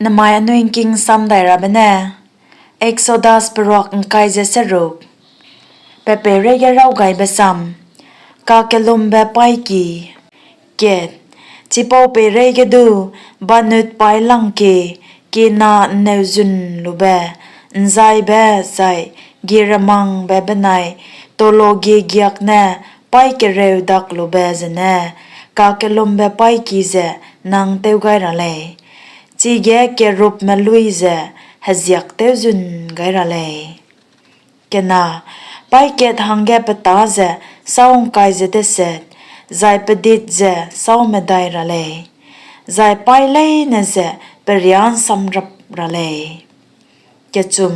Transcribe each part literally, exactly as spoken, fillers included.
Nemai anui ’ngking samdairabe ne Exodus peruak ’ngkai ze seruk. Pe peireige raw gaibe sam, kakellumbe paîki. Kat, chipau peireige du, banutpaî langkie, kiena ’nneuzunlube, ’nzaibe zai gieremangbe benai tologie giak ne paî kereu daklube zene kakellumbe paîki ze nang tew gai ra lei; chige kerubme luî ze heziak tewzun gai ra lei. Kena, paî kat hangge petâ ze sâu ’ngkai ze deset, zai pedit ze sâu medai ra lei, zai paî leine ze periâ ’nsamrap ra lei. Kechum,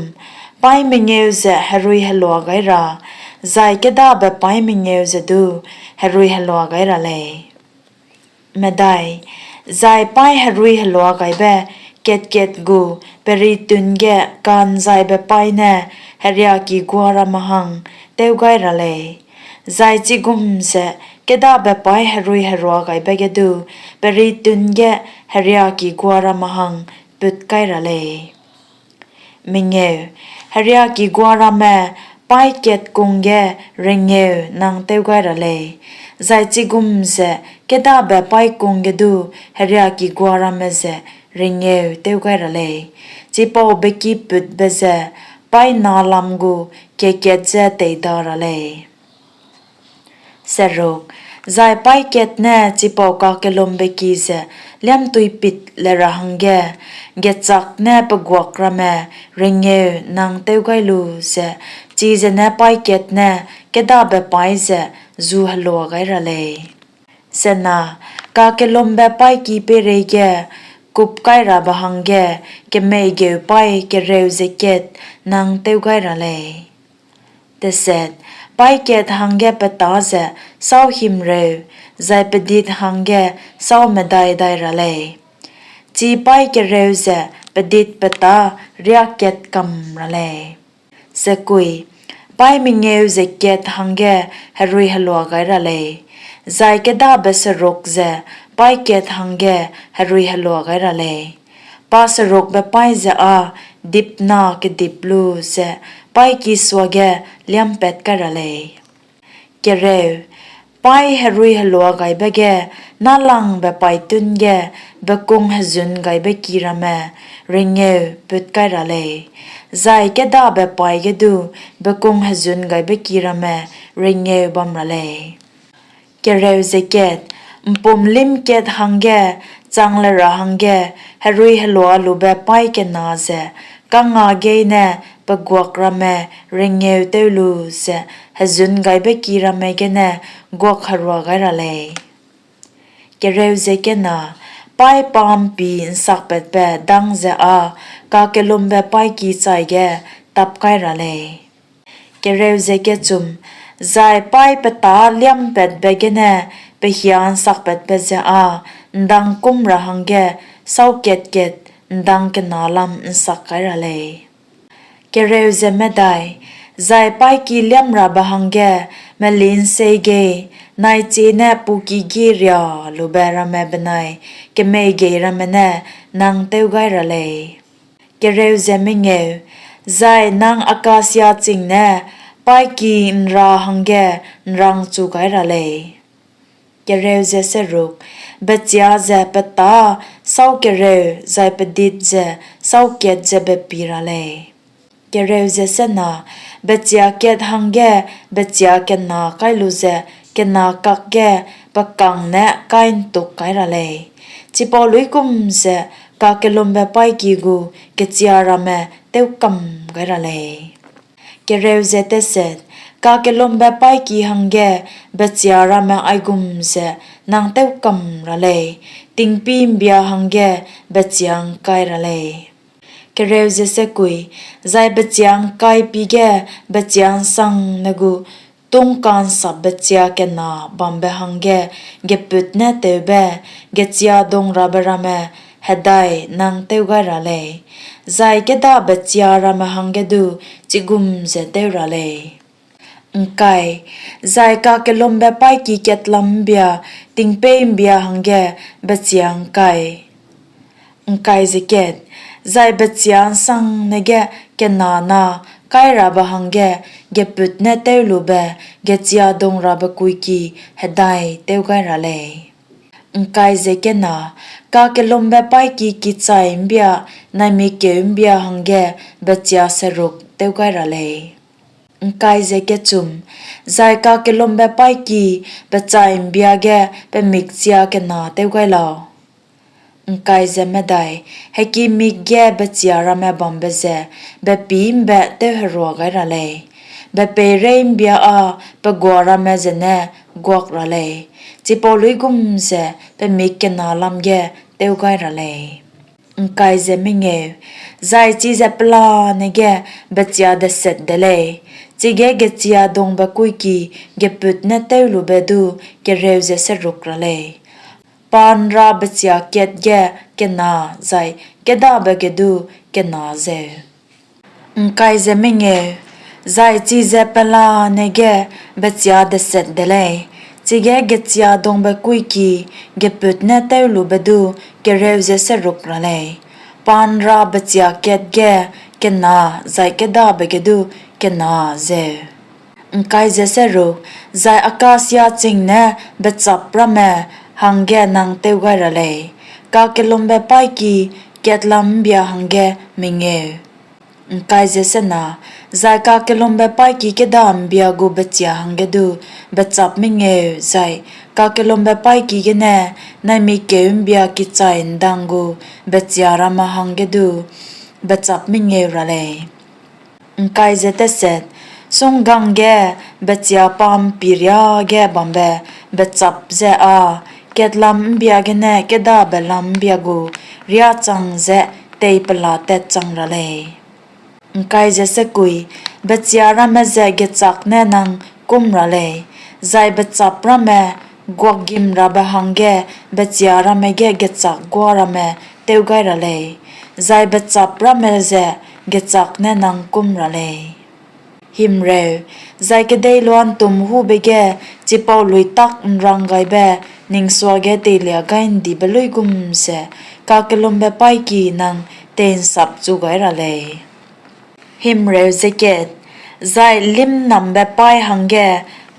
paî mengeu ze herui helua gai ra, zai kêdabe paî mengeu ze du herui helua gai ra lei. Medai, zai paî herui helua gaibe kat-kat gu perîtun ge ka'nzaibe paî ne heriakigua ramme hang tew gai ra lei; zai chigum ze kêdabe paî herui herua gaibe ge du perîtun ge heriakigua ramme hang put kai ra lei. Mengeu, heriakigua ramme paî kat kung ge rengeu nang tew gai ra lei, zai chigum ze kêdabe paî kung ge du heriakigua ramme ze rengeu tew gai ra lei; chipau bekiputbe ze paî na lam gu kat-kat je teida ra lei. Seruk, zai paî kat ne chipau kakellumbe ki ze liamtuipit le ra hangge gechâk ne peguak ramme rengeu nang tew gai lu ze chize ne paî kat ne kêdabe paî ze zu helua gai ra lei. Sena, kakellumbe paîki peireige kupkairabe hangge kemeigeu paî kereu ze kat nang tew gai ra lei. Deset, paî kat hangge petâ ze sâu himreu, zai pedit hangge sâu medai dai ra lei; chi paî kereu ze pedit petâ riâ kat kam ra lei. Sekui, paî mengeu ze kat hangge herui helua gai ra lei, zai kêdabe seruk ze paî kat hangge herui helua gai ra lei; pa serukbe paî ze â dipna kedip lu ze paîki suage liâmpat kai ra lei. Kereu, paî herui helua gaibe ge nâlangbe paîtun ge bekung hezun gaibe ki ramme rengeu put kai ra lei, zai kêdabe paî ge du bekung hezun gaibe ki ramme rengeu bam ra lei. Kereu ze kat, ’mpumlîm kat hangge chang le ra hangge herui helualube paî kena ze kangngâgeî ne peguak ramme rengeu tew lu ze hezun gaibe ki ramme gene guakherua gai ra lei. Kereu ze kena, paî pa'mpi ’nsakpatbe dang ze â kakellumbe paîki chaige tap kai ra lei. Kereu ze kechum, zai paî petâ liâmpatbe gene pehia ’nsakpatbe ze â ’ndang kûm ra hangge sâu kat-kat ’ndang kena lam ’nsak kai ra lei. Kereu ze medai, zai paîki liâmrabe hangge meli'nseigei naichie ne pukîgî rialube ramme benai kemeigei ramme ne nang tew gai ra lei. Kereu ze mengeu, zai nang akasia ching ne paîki ’nra hangge ’nrangchu gai ra lei. Kereu ze seruk, bechia ze petâ sâu kereu, zai pedit ze sâu kat ze bepi ra lei. Kereu ze sena, bechia kat hangge bechia kena kai lu ze kena kakge pe kang ne kai'ntuk kai ra lei; chipau luigum ze kakellumbe paîki gu kechia ramme tewkam gai ra lei. Kereu ze deset, kakellumbe paîki hangge bechia ramme aigum ze nang tewkam ra lei: tingpî ’mbia hangge bechia ’ngkai ra lei. Kereu ze sekui, zai bechia ’ngkai pî ge bechia ’nsangne gu tungka'nsapbe chia kena bambe hangge gepût ne tewbe gechia dungrabe ramme hedai nang tew gai ra lei, zai kêdabe chia ramme hangge du chigum ze tew ra lei. ’Ngkai, zai kakellumbe paîki katlam ’mbia tingpeî ’mbia hangge bechia ’ngkai Zai bechia ’nsangne ge kena na kairabe hangge gepût ne tewlube gechia dungrabe kuiki hedai tew gai ra lei. Kakellumbe-paîki kichai ’mbia naimik kêu ’mbia hangge bechia seruk tew gai ra lei. Zai kakellumbe-paîki bechai ’mbia ge pe mikchia kena tew gai lau. Heki mik ge bechia ramme bambe ze bepî ’mbe tewherua gai ra lei; bepeirei ’mbia â pe gua ramme zene guak ra lei, chipau luigum ze pe mik kena lam ge tew gai ra lei. Zai chize pelane ge bechia deset de lei, chige gechia dungbe kuiki gepût ne tewlube du kereu ze seruk ra lei, pa'nra bechia kat ge kena zai kêdabe ge du kena zeu. Zai chize pelane ge bechia deset de lei, chige gechia dungbe kuiki gepût ne tewlube du kereu ze seruk ra lei, pa'nra bechia kat ge kena zai kêdabe ge du kena zeu. Zai akasia ching ne bechâp ramme hangge nang tew gai ra lei, kakellumbe-paîki katlam ’mbia hangge mengeu, zai kakellumbe-paîki kêda ’mbia gu bechia hangge du bechâp mengeu zai kakellumbe-paîki gene naimik kêu ’mbia kichai ’ndang gu bechia ramme hangge du bechâp mengeu ra lei. Sunggang ge bechia pa'mpi riâ ge bambe bechâp ze â katlam ’mbia gene kêdabe lam ’mbia gu riâ chang ze teipela tat chang ra lei. Bechia ramme ze gechâk ne nang kûm ra lei, zai bechâp ramme guakgimrabe hangge bechia ramme ge gechâk guâ ramme tew gai ra lei, zai bechâp ramme ze gechâk ne nang kûm ra lei. Zai kedeiloa'ntûm hube ge chipau luitak ’nranggaibe ning suage teiliagai'ndibe luigum ze kakellumbe-paîki nang tei'nsapchu gai ra lei. Zai lîmnambe-paî hangge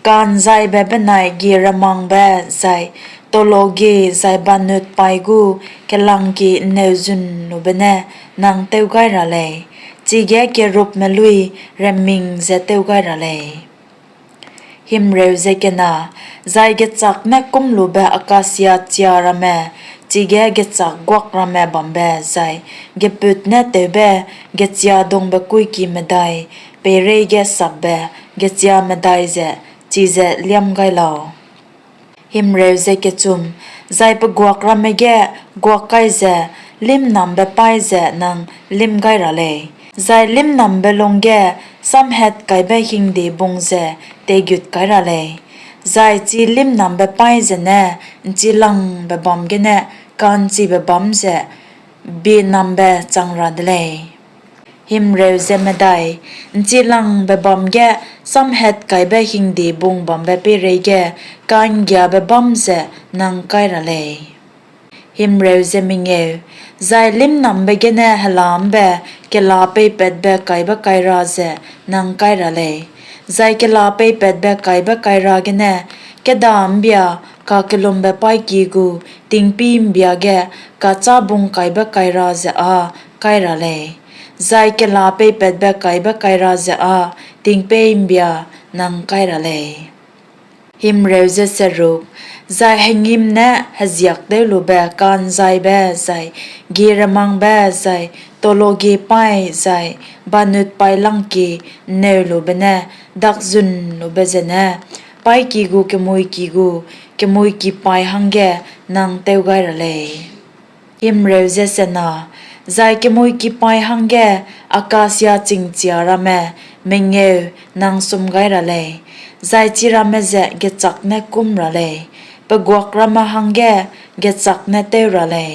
ka'nzaibe benai giramangbe zai tologie zai banutpaî gu kelangkie ’nneuzunlube ne nang tew gai ra lei, chige kerubme luî reming ze tew gai ra lei. Zai gechâk ne kûmlube akasia chia ramme, chige gechâk guak ramme bambe zai gepût ne tewbe gechia dungbe kuiki medai peireige sapbe gechia medai ze chize liâm gai lau. Zai pe guak ramme ge guak kai ze lîmnambe-paî ze nang lîm gai ra lei, zai lîmnambe lungge samhatkaibe hingdebung ze teigut kai ra lei, zai chi lîmnambe-paî zene ’nchilangbe bâm gene ka'nchibe bâm ze bienambe chang ra de lei. ’Nchilangbe bâm ge samhatkaibe hingdebung bambe peireige ka'nggiabe bâm ze nang kai ra lei. Zai lîmnambe gene hela ’mbe kela peipatbe kaibe kaira ze nang kai ra lei, zai kela peipatbe kaibe kaira gene kêda ’mbia kakellumbe-paîki gu tingpî ’mbia ge kachâbung kaibe kaira ze â kai ra lei, zai kela peipatbe kaibe kaira ze â tingpeî ’mbia nang kai ra lei. Zai hengîm ne heziak tewlube ka'nzaibe zai giramangbe zai tologie-paî zai banutpaî langkie ’nneulube ne dakzunlube zene paîki gu kemuiki gu kemuiki-paî hangge nang tew gai ra lei. Zai kemuiki-paî hangge akasia chingchia ramme mengeu nang sum gai ra lei, zai chiramme ze gechâk ne kûm ra lei, pe guak ramme hangge gechâk ne tew ra lei,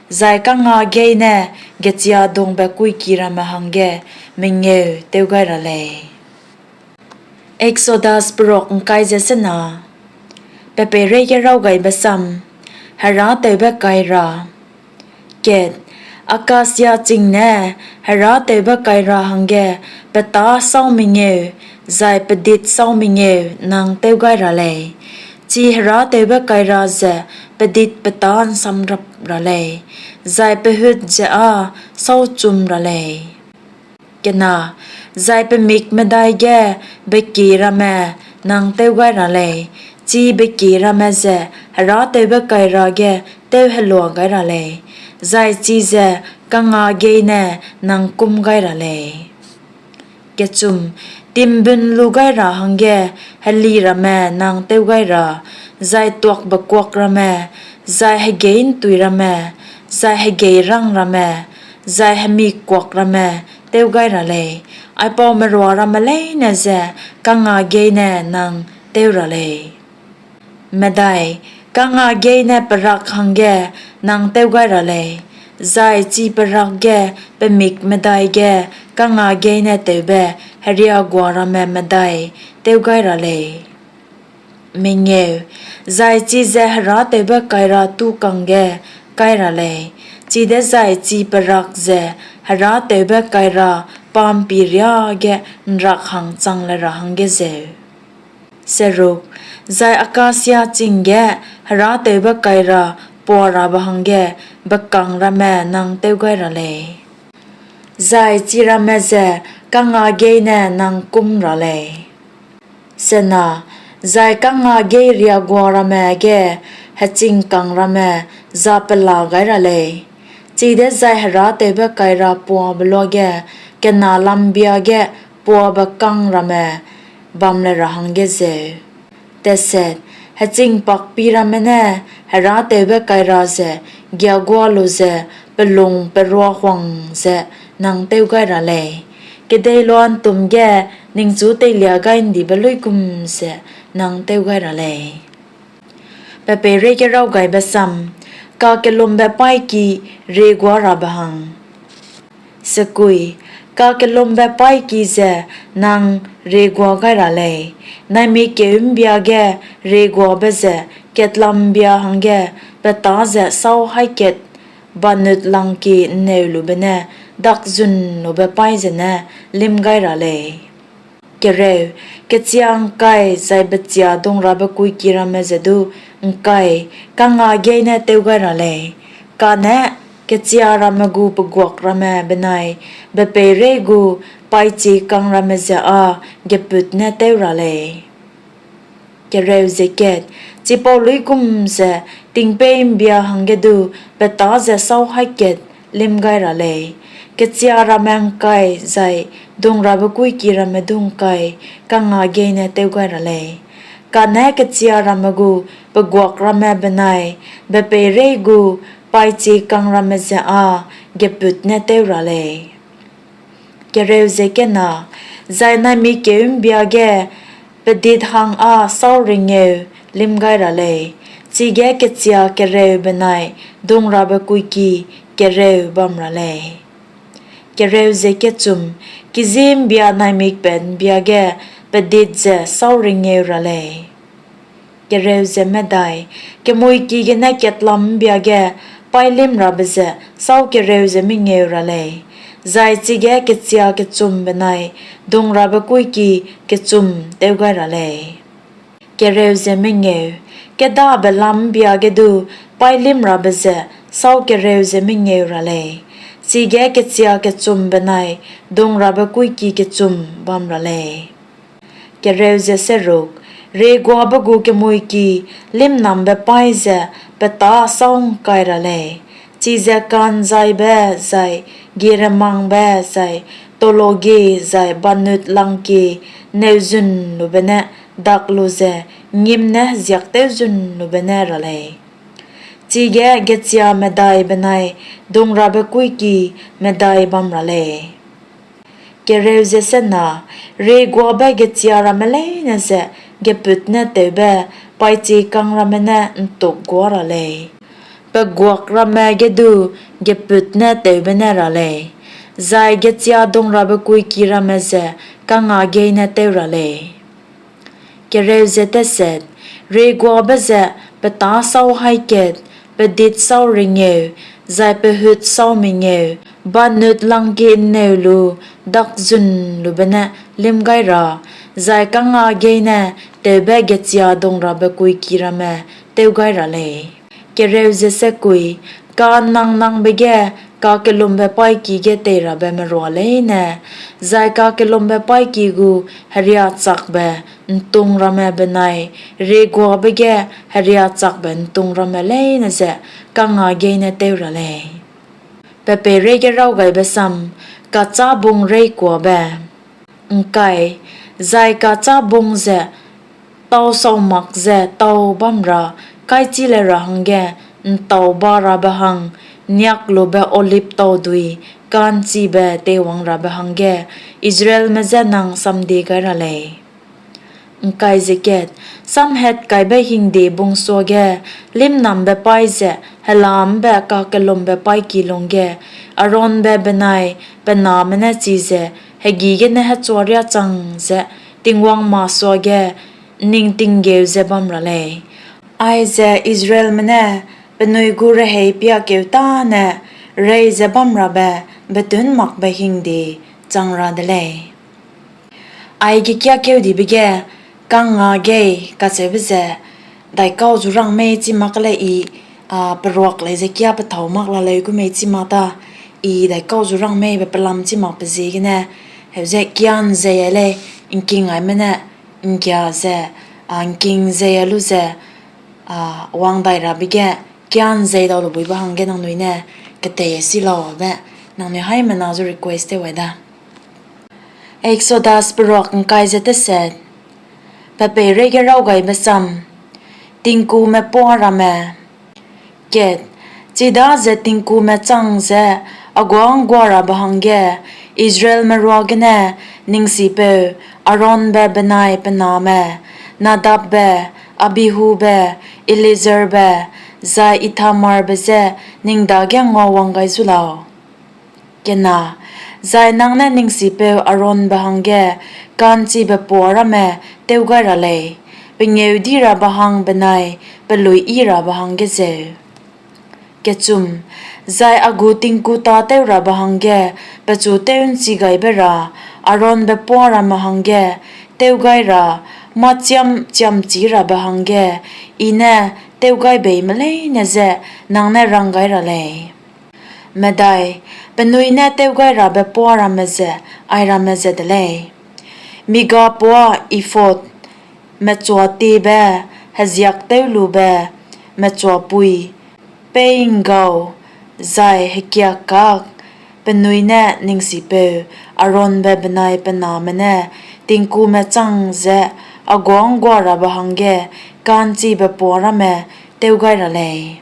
zai kangngâgeî ne gechia dungbe kuiki ramme hangge mengeu tew gai ra lei. Exodus Perok ’ngkai ze sena. Pe peireige Rawgaibe Sam. Herâtewbe Kaira. Akasia ching ne herâtewbe-kaira hangge petâ sâu mengeu zai pedit sâu mengeu nang tew gai ra lei; chi herâtewbe-kaira ze pedit petâ ’nsamrap ra lei, zai pehut ze â sâu chum ra lei. Zai pe mik medai ge bekie ramme nang tew gai ra lei; chi bekie ramme ze herâtewbe-kaira ge tewhelua gai ra lei, zai chize kangngâgeî ne nang kûm gai ra lei. Timbun lu gai ra hangge heli ramme nang tew gai ra, zai tuakbekuak ramme, zai hegeî'ntui ramme, zai hegeîrang ramme, zai hemikuak ramme tew gai ra lei; aipau merua ramme leine ze kangngâgeî ne nang tew ra lei. Kangngâgeî ne perak hangge nang tew gai ra lei, zai chi perak ge pe mik medai ge kangngâgeî ne tewbe heriagua ramme medai tew gai ra lei. Zai chize herâtewbe-kaira tû kangge kai ra lei, chidezai chi perak ze herâtewbe-kaira pa'mpi riâ ge ’nrakhang chang le ra hangge zeu. Zai akasia ching ge herâtewbe-kaira puarabe hangge bekang ramme nang tew gai ra lei, zai chiramme ze kangngâgeî ne nang kûm ra lei. Zai kangngâgeî riagua ramme ge hechingkang ramme zapela gai ra lei, chidezai herâtewbe-kaira puabe luage kena lambia ge puabe kang ramme bam le ra hangge zeu. Hechingpakpi ramme ne herâtewbe-kaira ze giaguâ lu ze pe lung peruahuang ze nang tew gai ra lei, kedeiloa'ntûm ge ningchu teiliagai'ndibe luigum ze nang tew gai ra lei. Kakelumbe-paîki rieguarabe hang Kakellumbe-paîki ze nang riegua gai ra lei, naimik kêu ’mbia ge rieguabe ze katlam ’mbia hangge petâ ze sâu haî kat banut langkie ’nneulube ne dakzunlube paî zene lîm gai ra lei. Kechia ’ngkai zai bechia dungrabe kuiki ramme ze du ’ngkai kangngâgeî ne tew gai ra lei; kane kechia ramme gu peguak ramme benai bepeirei gu paîchiekang ramme ze â gepût ne tew ra lei. Chipau luigum ze tingpeî ’mbia hangge du petâ ze sâu haî kat lîm gai ra lei; kechia ramme ’ngkai zai dungrabe kuiki ramme du ’ngkai kangngâgeî ne tew gai ra lei; kane kechia ramme gu peguak ramme benai bepeirei gu paîchiekang ramme ze â gepût ne tew ra lei. Zai naimik kêu ’mbia ge pedit hang â sâu rengeu lîm gai ra lei, chige kechia kereu benai dungrabe kuiki kereu bam ra lei. Kiziê ’mbia naimik pat ’mbia ge pedit ze sâu rengeu ra lei. Kemuiki gene katlam ’mbia ge paîlîmrabe ze sâu kereu ze mengeu ra lei, zai chige kechia kechum benai dungrabe kuiki kechum tew gai ra lei. Kêdabe lam ’mbia ge du paîlîmrabe ze sâu kereu ze mengeu ra lei, chige kechia kechum benai dungrabe kuiki kechum bam ra lei. Rieguabe gu kemuiki lîmnambe paî ze petâ sâu ’ngkai ra lei, chize ka'nzaibe zai gieremangbe zai tologie zai banut langkie ’nneuzunlube ne dak lu ze ’ngngim ne heziak tewzunlube ne ra lei; chige gechia medai benai dungrabe kuiki medai bam ra lei. Rieguabe gechia ramme leine ze gepût ne tewbe paîchiekang ramme ne ’ntukguâ ra lei, peguak ramme ge du gepût ne tewbe ne ra lei, zai gechia dungrabe kuiki ramme ze kangngâgeî ne tew ra lei. Rieguabe ze petâ sâu haî kat, pedit sâu rengeu zai pehut sâu mengeu, banut langkie ’nneu lu dakzunlube ne lîm gai ra, zai kangngâgeî ne tewbe gechia dungrabe kuiki ramme tew gai ra lei. Kereu ze sekui, ka'nnang nangbe ge kakellumbe-paîki ge teirabe merua leine, zai kakellumbe-paîki gu heriachakbe ’ntûng ramme benai rieguabe ge heriachakbe ’ntûng ramme leine ze kangngâgeî ne tew ra lei. Pe peireige Rawgaibe Sam. Kachâbung Reîkuabe. ’Ngkai, zai kachâbung ze tâusau mak ze tâu bam ra kaichî le ra hangge ’ntau ba rabe hang niaklube olib taudui ka'nchibe teiwangrabe hangge Israelme je nang samdie gai ra lei. Samhatkaibe hingde bung suage lîmnambe paî ze hela ’mbe kakellumbe-paîki lungge Aaronbe benai pe name ne chize hegî gene hechua riâ chang ze Tingwang masuage ’nningtinggeu ze bam ra lei. Aize Israelme ne penui gu rehei piakeu tâne rei ze bamrabe betunmakbe hingde chang ra de lei. Aige kiâkeudibe ge kangngâgeî kacheube ze daikau zu rang mei chî mak le I, a, peruak lei ze kiâ pethâu mak laleu gu mei chî mak ta, I daikau zu rang mei be pelam chî makbe ziegene, heuze kiâ ’nzei a lei, ’ngking aime ne ’nggia ze, a, ’ngking ’nzei a lu ze, a, wang dai rabe ge kiâ ’nzei dau lu buibe hangge nangnui ne ketei si lau be, nangnui haimena zu request tew wai da. Exodus peruak ’ngkai ze teset. Pe peireige Rawgaibe Sam. Tingkume Puâ Ramme. Kat, chidaze tingkume chang ze a guâ ’ngguarabe hangge Israelme ruagene ningsipeu Aaronbe benai pe name, Nadabbe, Abihube, Eleazarbe, zai Ithamarbe je ning dage nguawang gai zu lau. Zai nang ne ningsipeu Aaronbe hangge ka'nchibe puâ ramme tew gai ra lei, pengêudirabe hang benai peluiyirabe hangge zeu. Zai a gu tingku tâtewrabe hangge pechu tew'nchi gai be ra Aaronbe puâ ramme hangge tew gai ra mâ-chiam chiamchirabe hangge I ne tewgaibeime leine je nang ne rang gai ra lei. Penui ne tewgairabe puâ ramme ze airamme ze de lei: migapuâ ephod, mechuatiebe, heziak tewlube, mechuapui, peî'nggau, zai hekiakkak, penui ne ningsipeu Aaronbe benai pe name ne tingkume chang ze a guâ ’ngguarabe hangge ka'nchibe puâ ramme tew gai ra lei.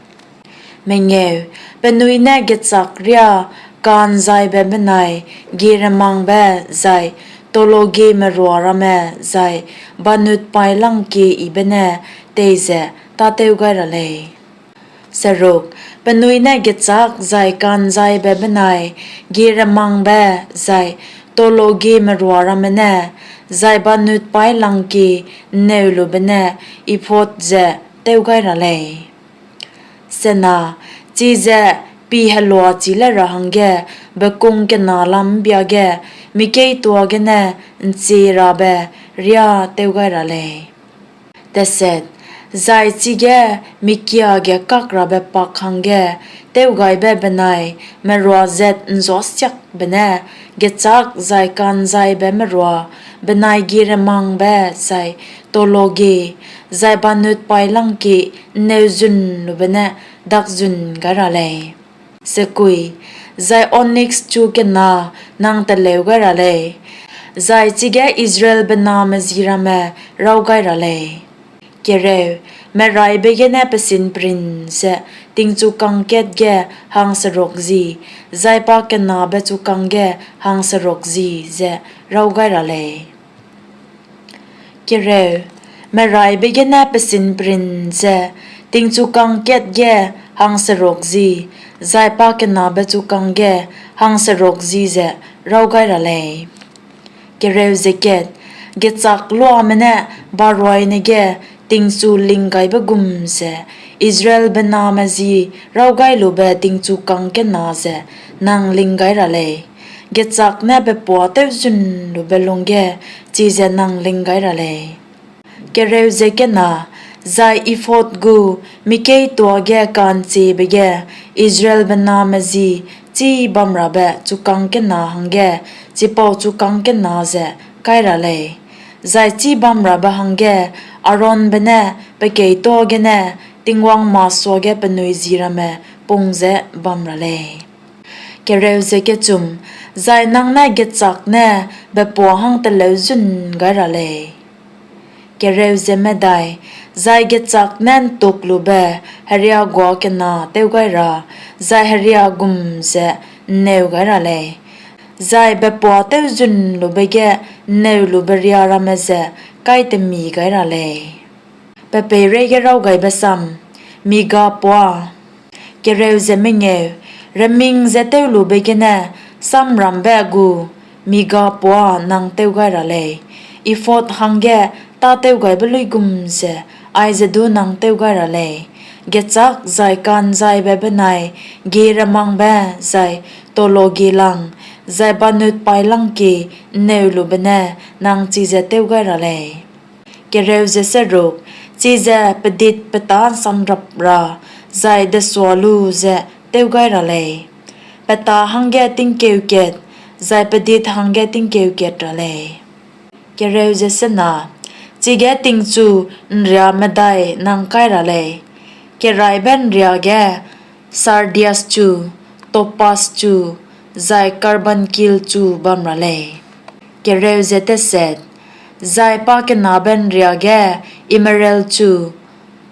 Penui ne gechâk riâ ka'nzaibe benai gieremangbe zai tologie merua ramme zai banutpaî langkie yibe ne tei ze tâtew gai ra lei. Penui ne gechâk zai ka'nzaibe benai gieremangbe zai tologie merua ramme ne, zai banutpaî langkie ’nneulube ne ephod ze tew gai ra lei. Chize pi heluachi le ra hangge bekung kena lam ’mbia ge mi keîtoa gene ’nchierabe riâ tew gai ra lei. Zai chige mi kia ge kakrabe pak hangge tewgaibe benai merua zat ’nzuâsiakbe ne gechâk zai ka'nzaibe merua benai gieremangbe zai tologie zai banutpaî langkie ’nneuzunlube ne dakzun gai ra lei. Zai oniks chu kena nang teleu gai ra lei, zai chige Israelbe name ji ramme raw gai ra lei. Meraibe gene pesinprin ze tingchukâng kat ge hangseruk ji, zai pakenabe chukâng ge hangseruk ji ze raw gai ra lei. Meraibe gene pesinprin ze tingchukâng kat ge hangseruk ji, zai pakenabe chukâng ge hangseruk ji ze raw gai ra lei. Gechâkluame ne baroine ge tingchu linggaibe gum ze Israelbe name ji rawgailube tingchukâng kena ze nang ling gai ra lei; gechâk ne bepuâ tewzunlube lungge chize nang ling gai ra lei. Zai ephod gu mi keîtoa ge ka'nchibe ge Israelbe name ji chibamrabe chukâng kena hangge chipau chukâng kena ze kai ra lei; zai chibamrabe hangge Aaronbe ne pe keîtoa gene Tingwang masuage penui ji ramme pung ze bam ra lei. Zai nang ne gechâk ne bepuâ hang teleu zun gai ra lei. Zai gechâk ne ’ntuklube heriagua kena tew gai ra zai heria gum ze ’nneu gai ra lei, zai bepuâ tewzunlube ge ’nneuluberia ramme ze kaitemi gai ra lei. Pe Peireige Rawgaibe Sam: Migapuâ Reming ze tewlube gene samrambe gu migapuâ nang tew gai ra lei; ephod hangge tâtewgaibe luigum ze aize du nang tew gai ra lei. Gechâk zai ka'nzaibe benai gieremangbe zai tologie lang, zai banutpaîlangkie ’nneulube ne nang chize tew gai ra lei. Chize pedit-petâ ’nsamrap ra zai desua lu ze tew gai ra lei; petâ hangge tingkeu kat, zai pedit hangge tingkeu kat ra lei. Chige tingchu ’nria medai nang kai ra lei: keraîbe ’nria ge sardius chu, topas chu, zai karbankil chu bam ra lei. Zai pakenabe ’nria ge emerald chu,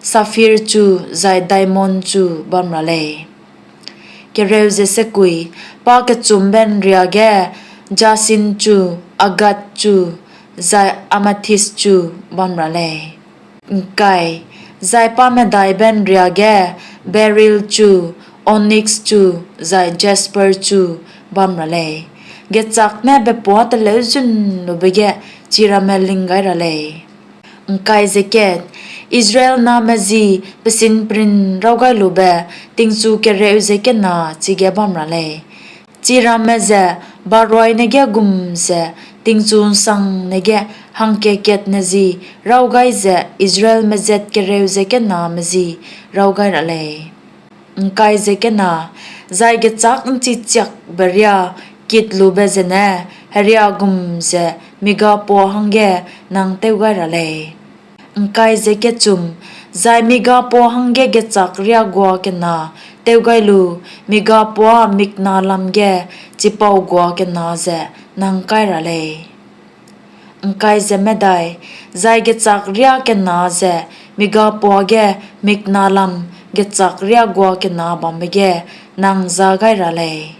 saphir chu, zai diamond chu bam ra lei. Pakechumbe ’nria ge jacinth chu, agate chu, zai amethyst chu bam ra lei. Zai pamedaibe ’nria ge beryl chu, onyx chu, zai jasper chu bam ra lei; gechâk ne bepuâ teleu zunlube ge chi ramme ling gai ra lei. Israel name ji pesinprin rawgailube tingchu kereu ze kena chige bam ra lei, chi ramme ze baroine ge gum ze tingchu ’nsangne ge hangkat-katne ji raw gai ze Israelme zat kereu ze kename ji raw gai ra lei. Zai gechâk ’nchichiakbe riâ kitlube zene heria gum ze migapuâ hangge nang tew gai ra lei. Zai migapuâ hangge gechâk riâ guâ kena tew gai lu migapuâ miknalam ge chipau guâ kena ze nang kai ra lei. Zai gechâk riâ kena ze migapuâ ge miknalam gechâk riâ guâ kena bambe ge nang ja gai ra lei.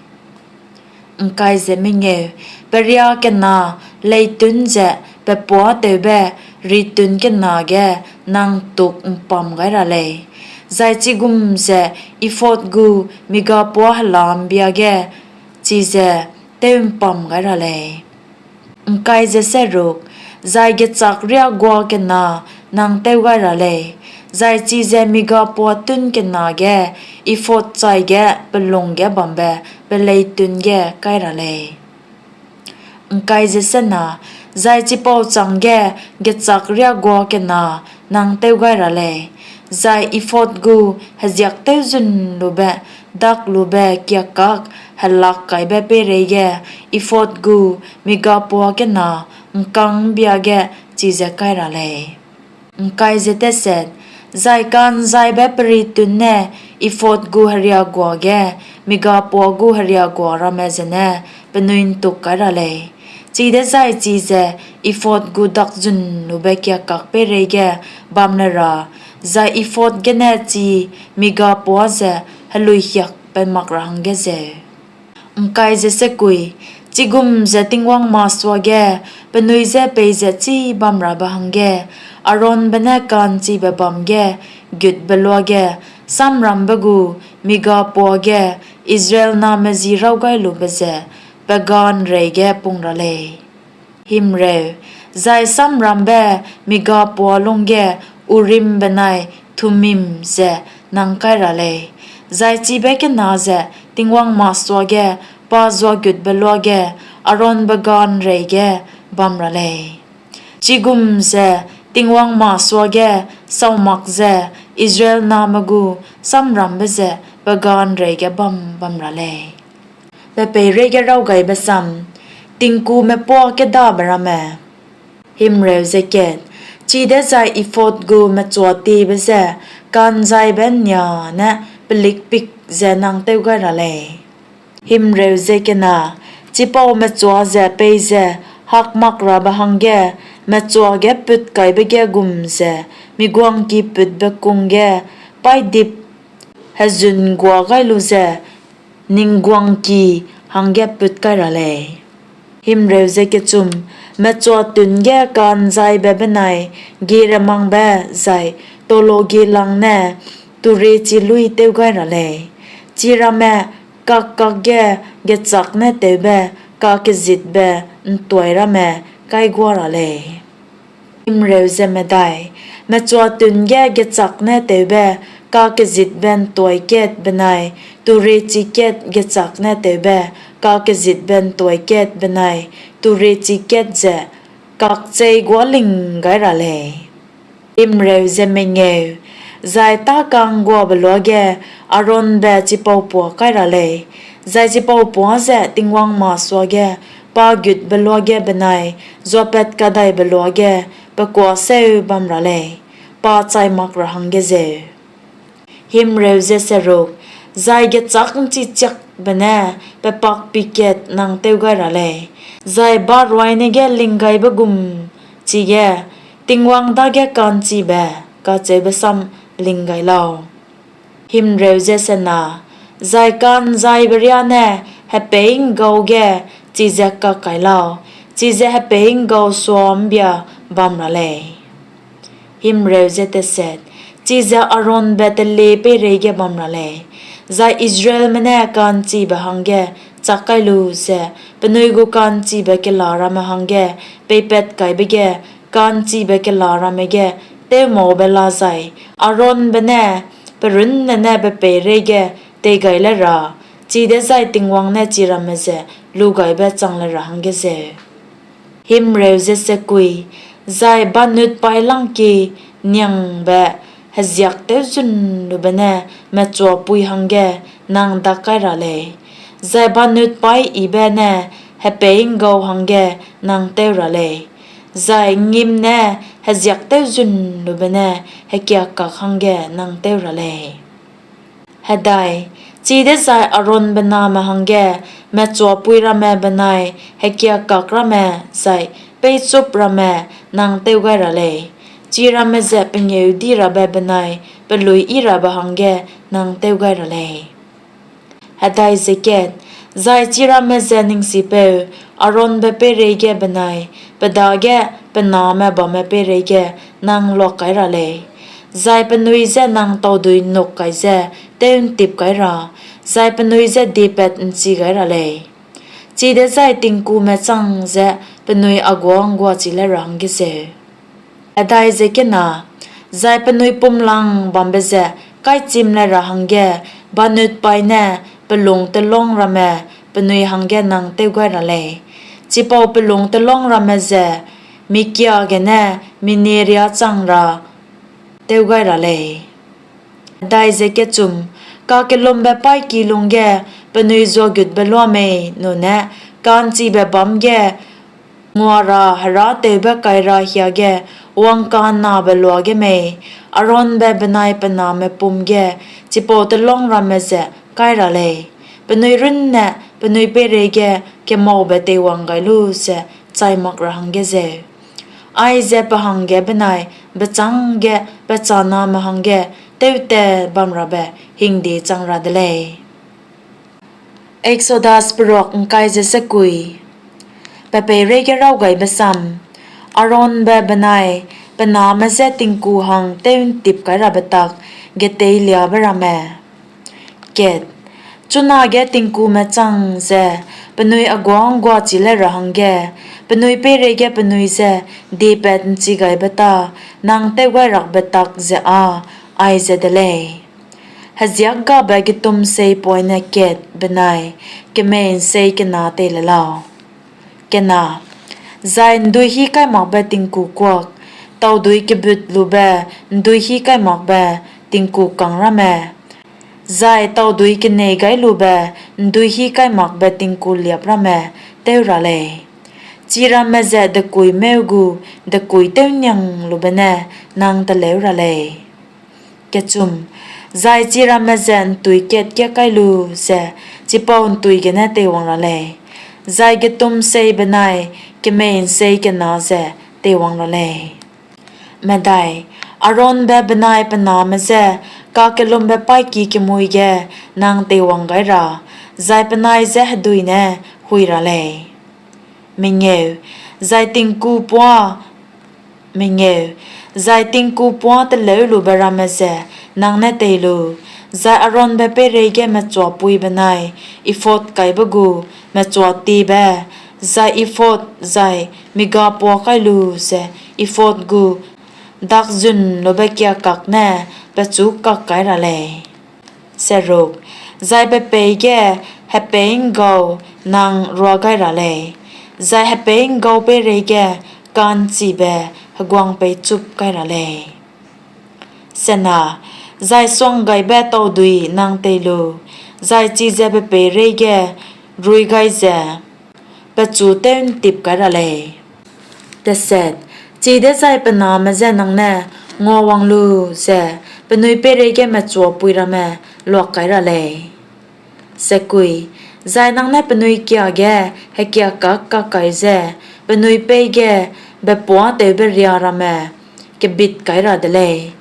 Periâ kena leîtun ze pe puâtewbe ritun kena ge nang ’ntuk'mpam gai ra lei, zai chigum ze ephod gu migapuâ hela ’mbia ge chize tew'mpam gai ra lei. Zai gechâk riâ guâ kena nang tew gai ra lei, zai chize migapuâ tûn kena ge ephod chaige pe lung ge bambe peleîtun ge kai ra lei. Zai chipau chângge gechâk riâ guâ kena nang tew gai ra lei, zai ephod gu heziak tewzunlube daklube kiakâk helakkaibe peireige ephod gu migapuâ kena ’ngkang ’mbia ge chize kai ra lei. Zai ka'nzaibe peritun ne ephod gu heria guâ ge migapuâ gu heria guâ ramme zene penui ’ntuk kai ra lei, chidezai chize ephod gu dakzunlube kiakâk peireige bam le ra zai ephod gene chi migapuâ ze heluihiakbe mak ra hangge zeu. Chigum ze Tingwang masuage penui je peize chibamrabe hangge Aaronbe ne ka'nchibe bâm ge gutbe luage samrambe gu migapuâ ge Israel name ji rawgailube ze pe ga'nrei ge pung ra lei. Zai samrambe migapuâ lungge Urim benai Thummim ze nang kai ra lei, zai chibe kena ze Tingwang masuage pa zuagutbe luage Aaronbe ga ’nrei ge bam ra lei. Chigum ze Tingwang masuage sau mak ze Israel name gu samrambe ze pe ga ’nrei ge bam bam ra lei. Pe peireige Raw Gaibe Sam: Tingkume Puâ Kêdabe Ramme. Chidezai ephod gu mechuatiebe ze ka'nzaibe ’nnia ne pelikpik ze nang tew gai ra lei. Chipau mechua ze peize hakmakrabe hangge mechua ge putkaibe ge gum ze mi guangki putbe kung ge paîdip hezun guâ gai lu ze ning guangki hangge put kai ra lei. Mechuatûn ge ka'nzaibe benai gieremangbe zai tologie lang ne turechi luî tew gai ra lei; chiramme kak-kakge gechâk ne tewbe kakezitbe ’ntuai ramme kaiguâ ra lei. Mechuatûn ge gechâk ne tewbe kakezitbe ’ntuai kat benai turechi kat gechâk ne tewbe kakezitbe ’ntuai kat benai turechi kat ze kakcheîguâling gai ra lei. Zai tâka'ngguabe luage Aaronbe chipau puâ kai ra lei, zai chipau puâ ze Tingwang masuage pa gutbe luage benai zuapatkadaibe luage pe kuâ seu bam ra lei, pa chai mak ra hangge zeu. Zai gechâk ’nchichiakbe ne pepakpi kat nang tew gai ra lei, zai bâruaine ge linggaibe gum chige Tingwang dage ka'nchibe kacheube sam ling gai lau. Zai ka'nzaibe riâ ne hepeî'nggau ge chize kak kai lau, chize hepeî'nggau sua ’mbia bam ra lei. Chize Aaronbe telie peireige bam ra lei, zai Israelme ne ka'nchibe hangge chak kai lu ze penui gu ka'nchibe kela ramme hangge peipatkaibe ge ka'nchibe kela ramme ge tewmaube lazai Aaronbe ne pe runne ne pe peireige teigai le ra, chidezai Tingwang ne chiramme ze lugaibe chang le ra hangge zeu. Zai banutpaî langkie niangbe heziak tewzunlube ne mechuapui hangge nang dak kai ra lei, zai banutpaî yibe ne hepeî'nggau hangge nang tew ra lei, zai ’nggim ne heziak tewzunlube ne hekiakak hangge nang tew ra lei. Chidezai Aaronbe name hangge mechuapui ramme benai hekiakak ramme zai peichup ramme nang tew gai ra lei, chiramme ze pengêudirabe benai peluiyirabe hangge nang tew gai ra lei. Zai chiramme ze ning sipeu Aaronbe peireige benai pe dage pe name bamme peireige nang luak kai ra lei, zai penui je nang taudui nuk kai ze tew'ntip kai ra, zai penui je diepat'nchi gai ra lei, chidezai tingkume chang ze penui a guâ ’ngguachi le ra hangge zeu. Zai penui pumlang bambe ze kaichim le ra hangge banutpaî ne pelung telung ramme penui hangge nang tew gai ra lei; chipau pelung telung ramme ze mi kia gene mi nie riâ chang ra tew gai ra lei. Kakellumbe-paîki lungge penui zuagutbe luâ mei nune ka'nchibe bâm ge ngua ra herâtewbe-kaira hiage wangka'nnabe luage mei, Aaronbe benai pe name pum ge chipau telung ramme ze kai ra lei, penui runne penui peireige kemaube teiwang gai lu ze chai mak ra hangge zeu. Aize pe hangge benai bechâng ge pe chaname hangge tewtat bamrabe hingde chang ra de lei. Exodus Peruak ’Ngkai ze Sekui. Pe peireige Raw Gaibe Sam: Aaronbe benai pe name je tingku hang tew'ntipkairabe tak geteiliabe ramme. Chunage tingkume chang ze penui a guâ ’ngguachi le ra hangge penui peireige penui je diepat'nchigaibe ta nang tewgairakbe tak ze â aize de lei: Heziâkgabe getumseipoine kat benai kemei'nsei kena tei le lau. Zai ’nduihîkaimakbe tingkukuak, taudui kebutlube ’nduihîkaimakbe tingkukâng ramme, zai taudui keneigailube ’nduihîkaimakbe tingkuliâp ramme tew ra lei; chiramme ze dekuîmêu gu dekuî tew'nnianglube ne nang teleu ra lei. Zai chiramme ze ’ntui kat kiâ kai lu ze chipau ’ntui gene teiwang ra lei, zai getumsei benai kemei'nsei kena ze teiwang ra lei. Aaronbe benai pe name je kakellumbe-paîki kemui ge nang teiwang gai ra zai penai je hedui ne hui ra lei. Zai tingku puâ, zai tingku puâ teleulube ramme ze nang ne tei lu, zai Aaronbe peireige mechuapui benai ephod kaibe gu mechuatiebe, zai ephod zai mi ga puâ kai lu ze ephod gu dakzunlube kiakak ne pechu kak kai ra lei. Zai pe peî ge hepeî'nggau nang ruâ gai ra lei, zai hepeî'nggau peireige ka'nchibe heguang peichup kai ra lei. Zai suanggaibe taudui nang tei lu, zai chize pe peireige ruî gai ze pechu tew'ntip kai ra lei. Chidezai pe name je nang ne nguawang lu ze penui peireige mechuapui ramme luak kai ra lei. Zai nang ne penui kia ge hekiakâk kak kai ze penui peî ge bepuâtewbe ria ramme kebit kai ra de lei,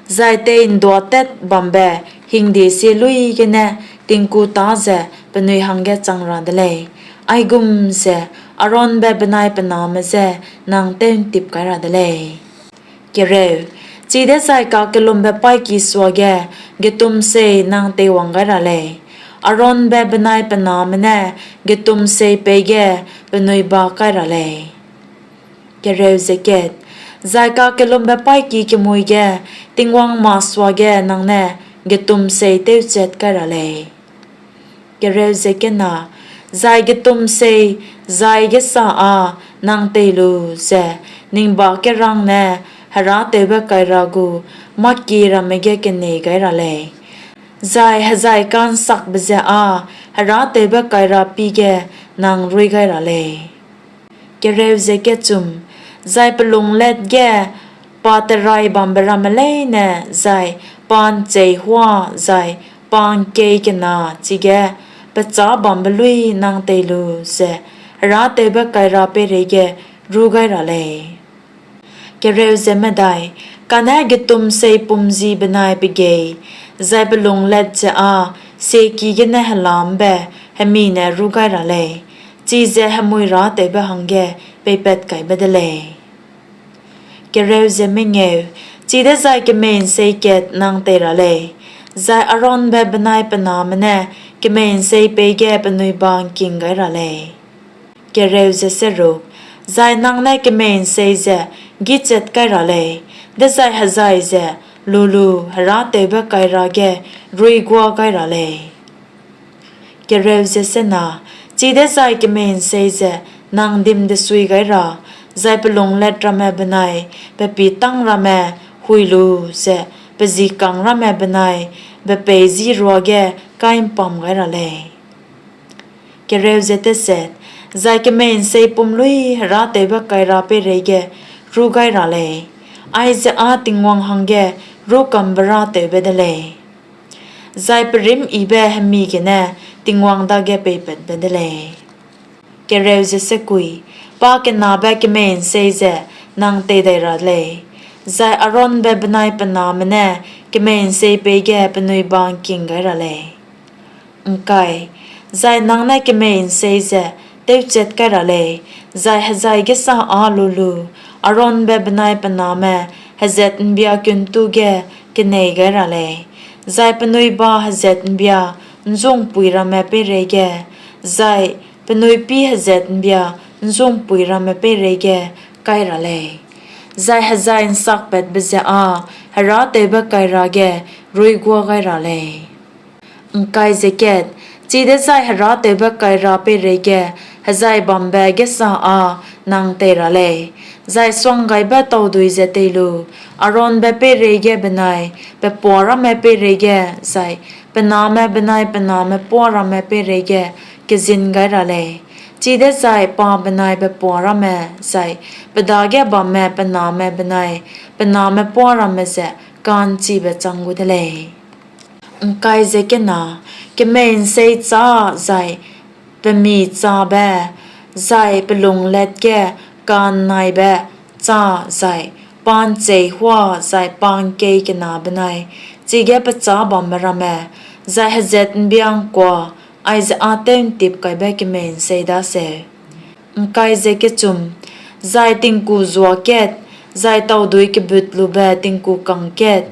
zai tei'nduâtat bambe hingde sie luî gene tingku tâ ze penui hangge chang ra de lei; aigum ze Aaronbe benai pe name je nang tew'ntip kai ra de lei. Chidezai kakellumbe-paîki suage getumsei nang teiwang gai ra lei; Aaronbe benai pe name ne getumsei peî ge penui ba kai ra lei. Zai kakellumbe-paîki kemui ge Tingwang masuage nang ne getumsei tewchat kai ra lei. Zai getumsei zai gêsa â nang tei lu ze ning ba kerang ne herâtewbe-kaira gu mâkie ramme ge kenei gai ra lei, zai hejai ka'nsakbe ze â herâtewbe-kaira pî ge nang ruî gai ra lei. Zai pelunglet ge paterai bambe ramme leine, zai pa'ncheîhuâ zai pa'ngkei kena chige pechâ bambe luî nang tei lu ze herâtewbe-kaira peireige rû gai ra lei. Kane getumsei pum ji benai pegei, zai pelunglet ze â sieki gene hela ’mbe hemi ne rû gai ra lei, chize hemui râtewbe hangge peipatkaibe de lei. Chidezai kemei'nsei kat nang tei ra lei, zai Aaronbe benai pe name ne kemei'nsei peî ge penui ba ’ngking gai ra lei. Zai nang ne kemei'nsei ze gîchat kai ra lei, dezai hejai ze lu lu herâtewbe-kaira ge ruîguâ gai ra lei. Chidezai kemei'nsei ze nang dimdesui gai ra zai pelunglet ramme benai pepîtang ramme hui lu ze pe ji kang ramme benai pe peî ji ruage kai'mpam gai ra lei. Zai kemei'nsei pum luî herâtewbe-kaira peireige rû gai ra lei, aize â Tingwang hangge rûkambe-râtewbe de lei, zai perîmyibe hemi gene Tingwang dage peipatbe de lei. Pakenabe kemei'nsei ze nang tei dai ra lei, zai Aaronbe benai pe name ne kemei'nsei peî ge penui ba ’ngking gai ra lei. Zai nang ne kemei'nsei ze tewchat kai ra lei, zai hejai gêsa â lu lu Aaronbe benai pe name hezat ’mbia kuntu ge kenei gai ra lei, zai penui ba hezat ’mbia ’nzungpui ramme peireige, zai penui pî hezat ’mbia ’nzungpui ramme peireige kai ra lei, zai hejai ’nsakpatbe ze â herâtewbe-kaira ge ruigua gai ra lei. Chidezai herâtewbe-kaira peireige hejai bambe gêsa â nang tei ra lei, zai suanggaibe taudui ze tei lu, Aaronbe peireige benai pe puâ ramme peireige zai pe name benai pe name puâ ramme peireige kezin gai ra lei; chidezai pa benai pe puâ ramme, zai pe dage bamme pe name benai pe name puâ ramme ze ka'nchibe chang gu de lei. Kemei'nsei châ zai pemi châbe, zai pe lunglet ge ka'nnaibe châ zai pa'ncheîhuâ zai pa'ngkei kena benai chige pechâ bambe ramme, zai hezat'mbia'ngkua, aize â tew'ntipkaibe kemei'nsei daseu; zai tingku zua kat, zai taudui kebutlube tingku kang kat,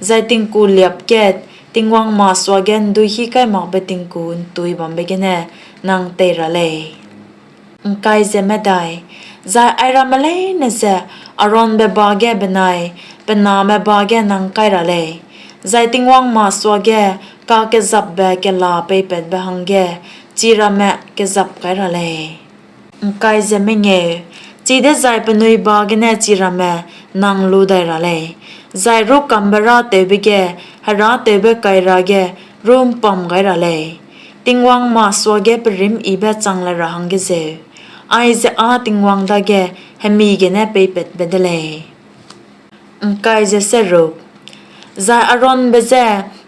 zai tingku liâp kat, Tingwang masuage ’nduihîkaimakbe tingku ’ntui bambe gene nang tei ra lei. Zai airamme leine ze Aaronbe ba ge benai pe name ba ge nang kai ra lei, zai Tingwang masuage kakezapbe kela peipatbe hangge chiramme kezap kai ra lei. Chidezai penui ba gene chiramme nang lu dai ra lei, zai rûkambe-râtewbe ge herâtewbe-kaira ge rû'mpam gai ra lei; Tingwang masuage perîmyibe chang le ra hangge zeu; aize â Tingwang dage hemi gene peipatbe de lei. Zai Aaronbe je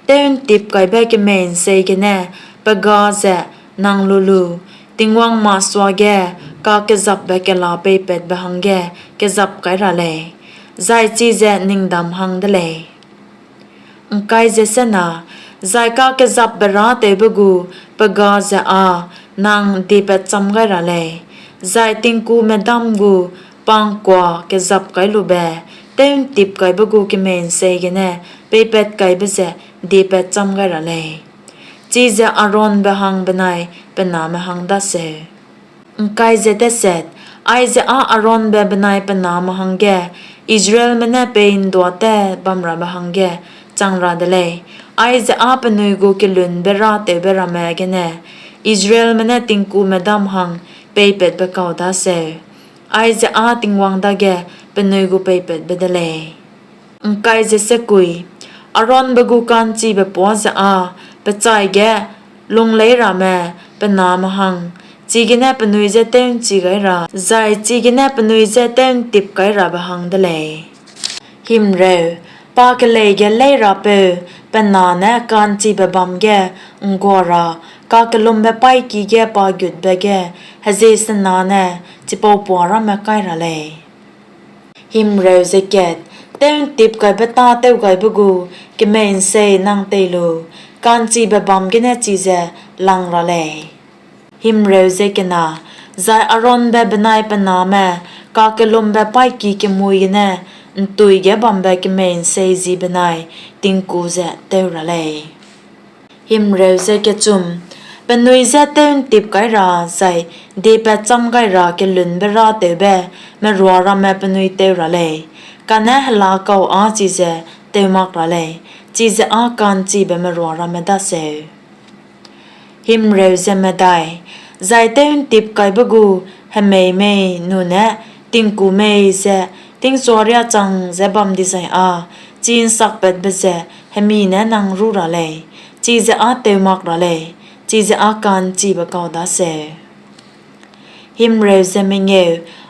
tew'ntipkaibe kemei'nsei gene pe ga ze nang lu lu, Tingwang masuage kakezapbe kela peipatbe hangge kezap kai ra lei, zai chize ning dam hang de lei. Zai kakezapbe-râtewbe gu pe ga ze â nang diepatchâm gai ra lei, zai tingkume dam gu pa'ngkua kezap kai lube, tew'ntipkaibe gu kemei'nsei gene peipatkaibe ze diepatchâm gai ra lei; chize Aaronbe hang benai pe name hang daseu. Aize â Aaronbe benai pe name hangge Israelme ne pei'nduâtebamrabe hangge chang ra de lei; aize â penui gu kelunbe-râtewbe ramme gene Israelme ne tingkume dam hang peipatbe kau daseu; aize â Tingwang dage penui gu peipatbe de lei. Aaronbe gu ka'nchibe puâ ze â pe chaige lungleirame pe name hang, chigene penui je tew'nchi gai ra zai chigene penui je tew'ntipkairabe hang de lei. Pa kelei ge leî rapeu pe na ne ka'nchibe bâm ge ’nggua ra kakellumbe-paîki ge pa gutbe ge hezie sena ne chipau puâ ramme kai ra lei. Tew'ntipkaibe tâ tewgaibe gu kemei'nsei nang tei lu, ka'nchibe bâm gene chize lang ra lei. Zai Aaronbe benai pe name kakellumbe-paîki kemui gene ’ntui ge bambe kemei'nsei ji benai tingku ze tew ra lei. Penui je tew'ntipkaira zai diepatchâm gai ra kelunbe-râtewbe merua ramme penui tew ra lei, kane hela kau â chize tew mak ra lei, chize â ka'nchibe merua ramme daseu. Zai tew'ntipkaibe gu hemei mei nune tingku mei ze tingchuâria chang ze bam dizai â chi ’nsakpatbe ze hemi ne nang rû ra lei, chize â tew mak ra lei, chize â ka'nchibe kau daseu.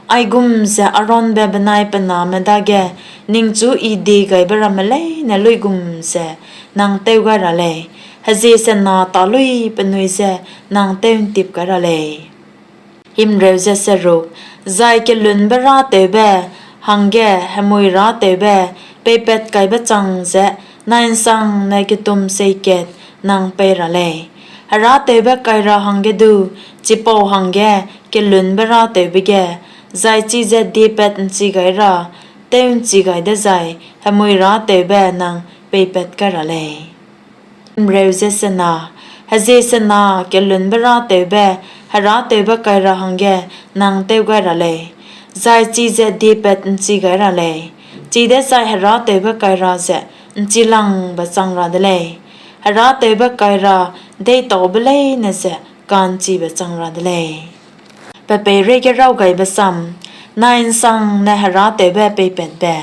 Aigum ze Aaronbe benai pe name dage ningchu I diegaibe ramme leine luigum ze nang tew gai ra lei, hezie sena tâ luî penui je nang tew'ntipkai ra lei. Zai kelunbe-râtewbe hangge hemui-râtewbe peipatkaibe chang ze nai'nsangne getumsei kat nang pei ra lei; herâtewbe-kaira hangge du chipau hangge kelunbe-râtewbe ge, zai chize diepat'nchi gai ra tew'nchi gai dezai hemui-râtewbe nang peipat kai ra lei. Hezie sena kelunbe-râtewbe herâtewbe-kaira hangge nang tew gai ra lei, zai chize diepat ’nchi gai ra lei, chidezai herâtewbe-kaira ze ’nchilangbe chang ra de lei; herâtewbe-kaira deîtaube leine ze ka'nchibe chang ra de lei. Pe peireige Raw Gaibe Sam Nai ’Nsangne Herâtewbe Peipatbe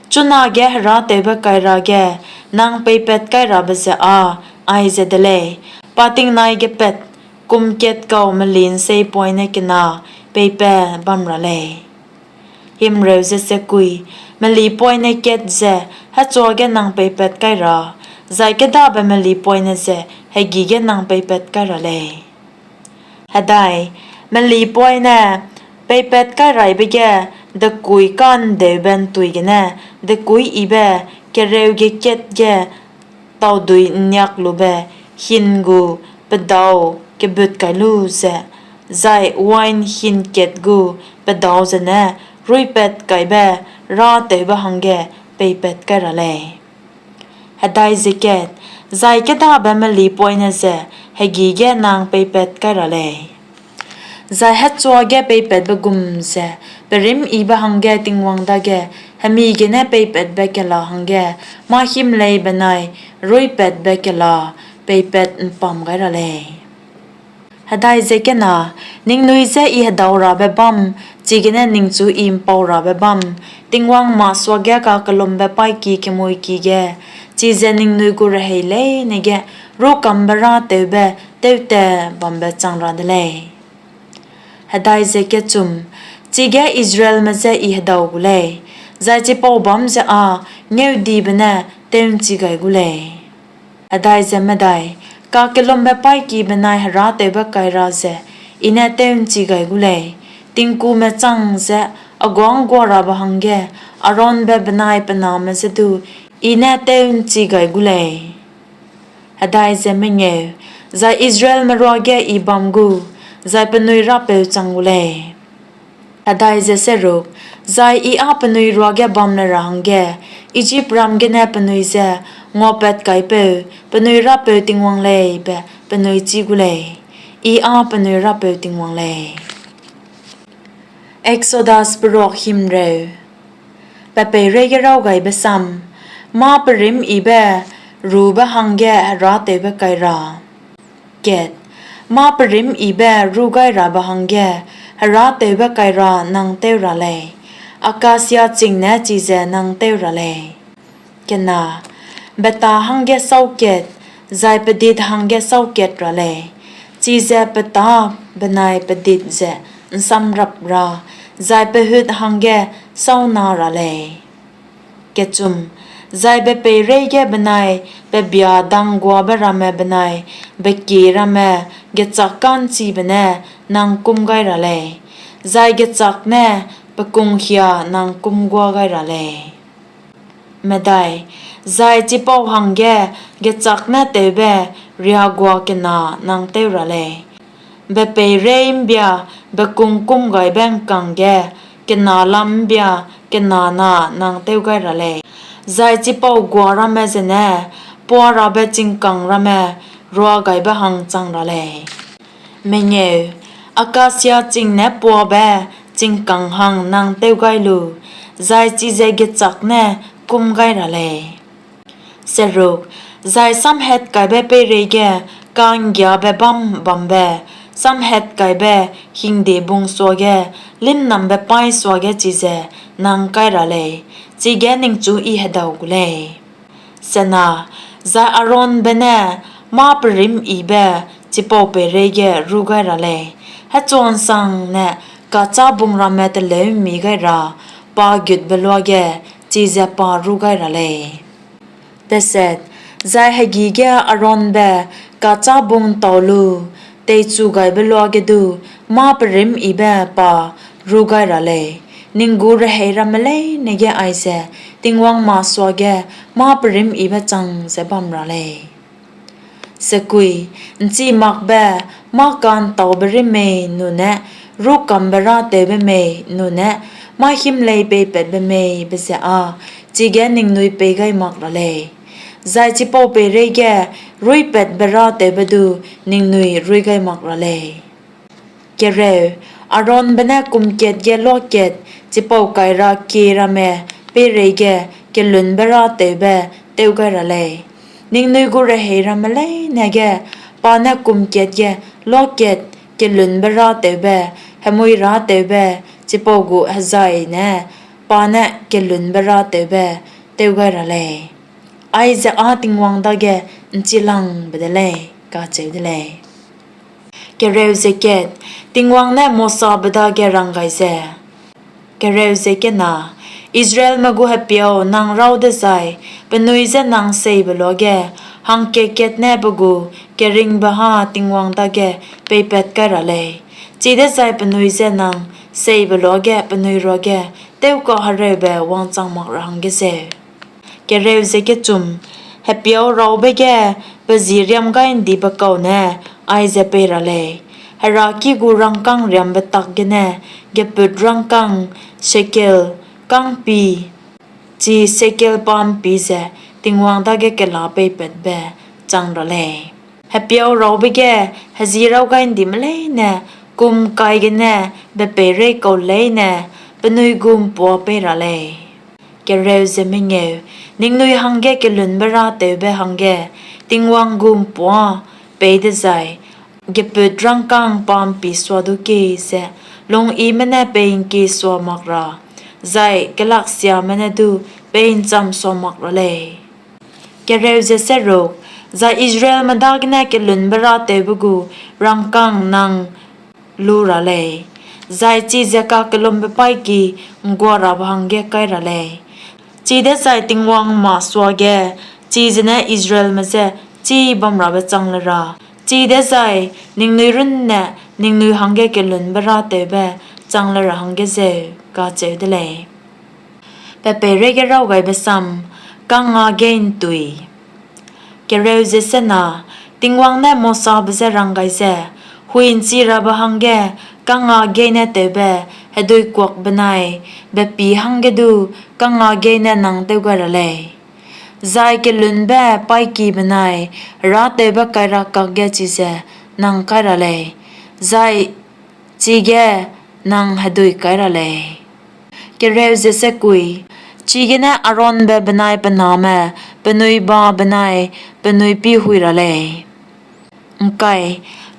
Chunage herâtewbe-kaira ge nang peipatkairabe ze â aize de lei: pa tingnai gepat kum kat kau meli'nseî poine kena peipat bam ra lei. Melipoine kat ze hechua ge nang peipat kai ra, zai kêdabe melipoine ze hegî ge nang peipat kai ra lei. Melipoine peipat kairaibe ge dekuî ka'ndeube ’ntui gene dekuî yibe kereu ge kat ge taudui ’nniaklube hin gu pedâu kebut kai lu ze, zai wain hin kat gu pedâu zene ruîpatkaibe râtewbe hangge peipat kai ra lei. Zai kêdabe melipoine ze hegî ge nang peipat kai ra lei, zai hechua ge peipatbe gum ze perîmyibe hangge Tingwang dage hemi gene peipatbe kela hangge mâ-hîm lei benai ruîpatbe kela peipat ’mpam gai ra lei. Ningnui je I hedaurabe bâm, chigene ningchu I ’mpaurabe bâm, Tingwang masuage kakellumbe-paîki kemuiki ge, chize ningnui gu rehei leine ge rûkambe-râtewbe tewtat bambe chang ra de lei. Chige Israelme je I hedau gu lei, zai chipau bâm ze â ngeudibe ne tew'nchi gai gu lei. Kakellumbe-paîki benai herâtewbe-kaira ze I ne tew'nchi gai gu lei, tingkume chang ze a guâ ’ngguarabe hangge Aaronbe benai pe name je du I ne tew'nchi gai gu lei. Zai Israelme ruage I bam gu, zai penui Rapeu chang gu lei. Zai I â penui ruage bam le ra hangge Ijipram gene penui je nguapatkaipeu penui Rapeu Tingwang lei be penui chî gu lei. I â penui Rapeu Tingwang lei. Exodus Peruak Himreu Pe peireige Raw Gaibe Sam Mâ perîmyibe rube hangge herâtewbe-kaira Mâ perîmyibe rûgairabe hangge herâtewbe-kaira nang tew ra lei, akasia ching ne chize nang tew ra lei. Beta hangge sâu kat, zai pedit hangge sâu kat ra lei; chize petâ benai pedit ze ’nsamrap ra zai pehut hangge sâu na ra lei. Zai be peireige benai pebiadangguabe ramme benai bekie ramme gechâk ka'nchibe ne nang kûm gai ra lei, zai gechâk ne pe kungkhia nang kûmguâ gai ra lei. Zai chipau hangge gechâk ne tewbe riagua kena nang tew ra lei: be peirei ’mbia bekung kûmgaibe ’ngkang ge kena lam ’mbia kena na nang tew gai ra lei, zai chipau gua ramme zene puarabe chingkang ramme ruagaibe hang chang ra lei. Akasia ching ne puabe chingkang hang nang tew gai lu, zai chize gechâk ne kûm gai ra lei. Zai samhatkaibe peireige ka'nggiabe bâm bambe samhatkaibe hingdebung suage lîmnambe paî suage chize nang kai ra lei; chige ningchu I hedau gu lei. Zai Aaronbe ne mâ perîmyibe chipau peireige rû gai ra lei, hechua ’nsangne kachâbung ramme teleu'mmi gai ra pa gutbe luage chize pa rû gai ra lei. Zai hegî ge Aaronbe kachâbung ’ntau lu teichugaibe luage du mâ perîmyibe pa rû gai ra lei; ning gu rehei ramme leine ge aize Tingwang masuage mâ perîmyibe chang ze bam ra lei. ’Nchimakbe, mâ-ka'ntaube rîm mei nune rûkambe-râtewbe mei nune mâ-hîm lei peipatbe mei be ze â chige ningnui pei gai mak ra lei, zai chipau peireige ruîpatbe-râtewbe du ningnui ruî gai mak ra lei. Kereu, Aaronbe ne kum kat ge luakat chipau kaira kie ramme peireige kelunbe-râtewbe tew gai ra lei. Ningnui gu rehei ramme leine ge pa ne kum kat ge luakat kelunbe-râtewbe, hemui-râtewbe, chipau gu hezai ne pa ne kelunbe-râtewbe tew gai ra lei. Aize â Tingwang dage ’nchilangbe de lei, kacheu de lei. Tingwang ne Mosabe dage rang gai ze, Israelme gu hepiau nang raw dezai, penui je nang seibe luage hangkat-kat ne pe gu keringbe hâ Tingwang dage peipat kai ra lei; chidezai penui je nang seibe luage penui ruage tewkahereube wangchang mak ra hangge zeu. Hepiauraube ge pe ji riamgai'ndibe kau ne aize pei ra lei: Hera ki gu rangkâng riambe tak gene gepût rangkâng shekel kângpî, chi shekel pa'mpi ze Tingwang dage kela peipatbe chang ra lei; hepiauraube ge heji rawgai'ndime leine kum ’ngkai gene bepeirei kau leine penui gu ’mpuâ pei ra lei. Ningnui hangge kelunbe-râtewbe hangge Tingwang gu ’mpuâ pei dezai, gepût rangkâng pa'mpi sua du kie ze lungyime ne pei'ngkie sua mak ra zai kelaksiame ne du pei'nchâm sua mak ra lei. Zai Israelme dagene kelunbe-râtewbe gu rangkâng nang lu ra lei, zai chize kakellumbe-paîki ’ngguarabe hangge kai ra lei; chidezai Tingwang masuage chize ne Israelme je chibamrabe chang le ra, chidezai ningnui runne ningnui hangge kelunbe-râtewbe chang le ra hangge zeu, kacheu de lei. Kangngâgeî'ntui Tingwang ne Mosabe je rang gai ze, Hui'nchirabe hangge kangngâgeî ne tewbe heduikuak benai bepî hangge du kangngâgeî ne nang tew gai ra lei, zai kelunbe-paîki benai herâtewbe-kaira kakge chize nang kai ra lei, zai chige nang hedui kai ra lei. Chigene Aaronbe benai pe name, penui ba benai penui pî hui ra lei.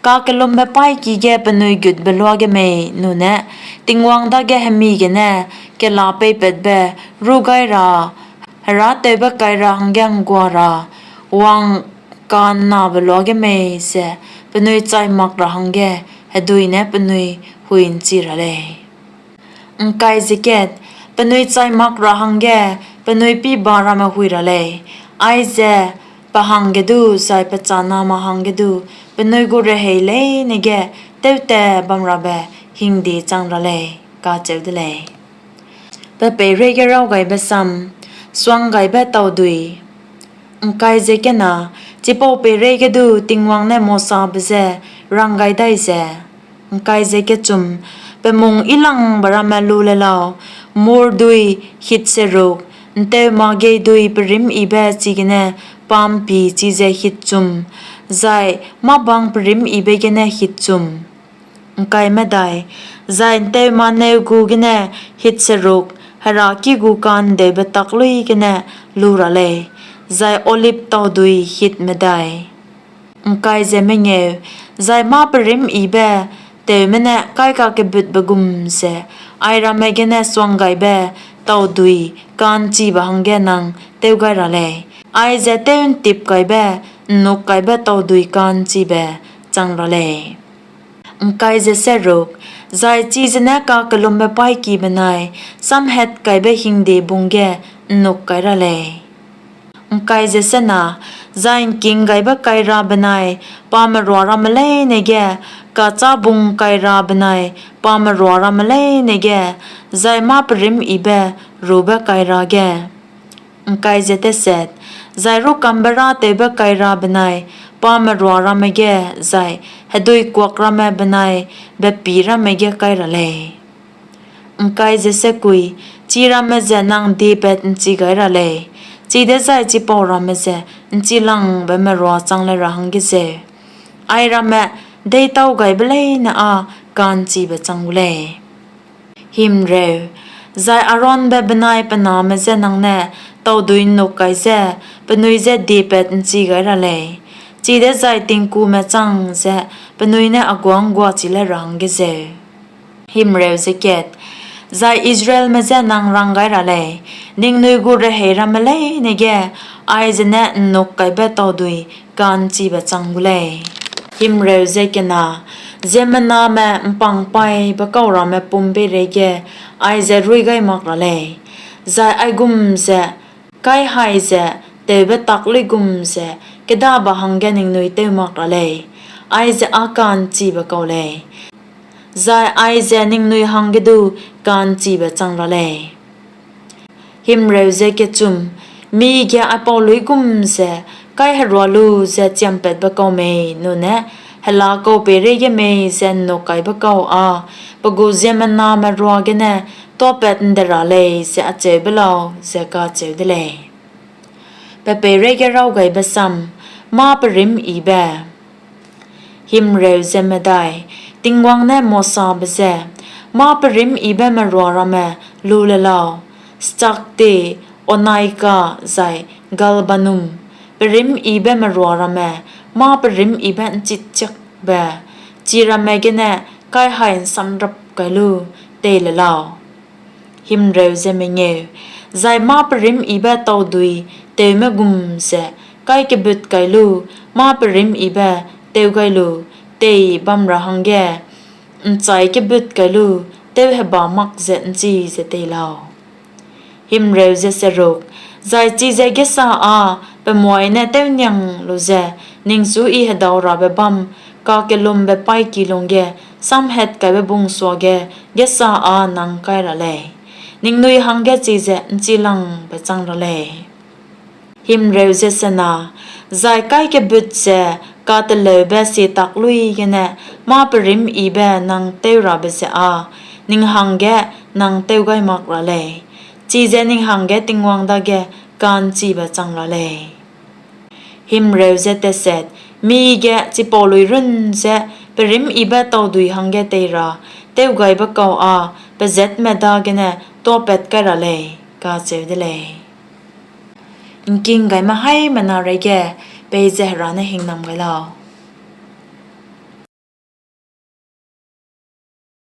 Kakellumbe-paîki ge penui gutbe luage mei nune Tingwang dage hemi gene kela peipatbe rû gai ra, herâtewbe-kaira hangge ’nggua ra, wangka'nnabe luage mei ze penui chai mak ra hangge hedui ne penui hui'nchi ra lei. Penui chai mak ra hangge penui pî ba ramme hui ra lei, aize pe hangge du zai pe chaname hangge du penui gu rehei leine ge tewtatbamrabe hingde chang ra lei, kacheu de lei. Suanggaibe Taudui Chipau peireige du Tingwang ne Mosabe je rang gai dai ze, Pe mung yilangbe ramme lu le lau: mur dui hit seruk, ’nteuma geidui perîmyibe chigene pa'mpi chize hitchum, zai mâ-bang perîmyibe gene hitchum, zai ’nteuma neu gu gene hit seruk, Hera ki gu ka'ndeube tak luî gene lu ra lei, zai olib taudui hit medai, zai mâ-perîmyibe tewme ne kaikakebutbe gum ze airamme gene suanggaibe taudui ka'nchibe hangge nang tew gai ra lei, aize tew'ntipkaibe, ’nnukkaibe taudui ka'nchibe chang ra lei. Zai chize ne kakellumbe-paîki benai samhatkaibe hingde bung ge ’nnuk kai ra lei. Zai ’ngkinggaibe-kaira benai pamerua ramme leine ge, kachâbung kaira benai pamerua ramme leine ge, zai mâ-perîmyibe rube-kaira ge, zai rûkambe-râtewbe-kaira benai pamerua ramme ge, zai heduikuak ramme benai bepî ramme ge kai ra lei. Chiramme ze nang diepat'nchi gai ra lei, chidezai chipau ramme ze ’nchilangbe merua chang le ra hangge zeu; airamme deîtaugaibe leine â ka'nchibe chang gu lei. Zai Aaronbe benai pe name je nang ne taudui ’nnuk kai ze penui je diepat ’nchi gai ra lei, chidezai tingkume chang ze penui ne a guâ ’ngguachi le ra hangge zeu. Zai Israelme je nang rang gai ra lei, ‘Ningnui gu rehei ramme leine ge aize ne ’nnuk kaibe taudui ka'nchibe chang gu lei. Ziemmename ’mpangpaibe kau ramme pum peireige aize ruî gai mak ra lei, zai aigum ze kaihai ze tewbe tak luigum ze kêdabe hangge ningnui tew mak ra lei; aize â ka'nchibe kau lei, zai aize ningnui hangge du ka'nchibe chang ra lei. Mige aipau luigum ze kaiherua lu ze chiampatbe kau mei nune hela kau peireige mei ze ’nnuk kaibe kau â pe gu ziemmename ruagene tuâpat ’nde ra lei ze acheu be lau,’ ze kacheu de lei. Pe Peireige Raw Gaibe Sam Mâ Perîmyibe Tingwang ne Mosabe je, Mâ perîmyibe merua ramme lu le lau: stakte, onaika, zai galbanum, perîmyibe merua ramme mâ perîmyibe ’nchitchiakbe, chi ramme gene kaihai ’nsamrap kai lu tei le lau. Zai mâ perîmyibe taudui tewme gum ze kaikebut kai lu mâ perîmyibe tew gai lu tei bam ra hangge ’nchai kebut kai lu tewheba mak ze ’nchi ze tei lau. Zai chize gêsa â pe muai ne tewniang lu ze ningchu I hedaurabe bâm kakellumbe-paîki lungge samhatkaibe bung suage gêsa â nang kai ra lei; ningnui hangge chize ’nchilangbe chang ra lei. Zai kaikebut ze kateleube sietak luî gene mâ perîmyibe nang tewrabe ze â ning hangge nang tew gai mak ra lei; chize ning hangge Tingwang dage ka'nchibe chang ra lei. Mige chipau luirun ze perîmyibe taudui hangge tei ra tewgaibe kau â pezatme dagene tuâpat kai ra lei, kacheu de lei. ’Ngkinggaime haimena reige peize Hera ne hingnam gai lau.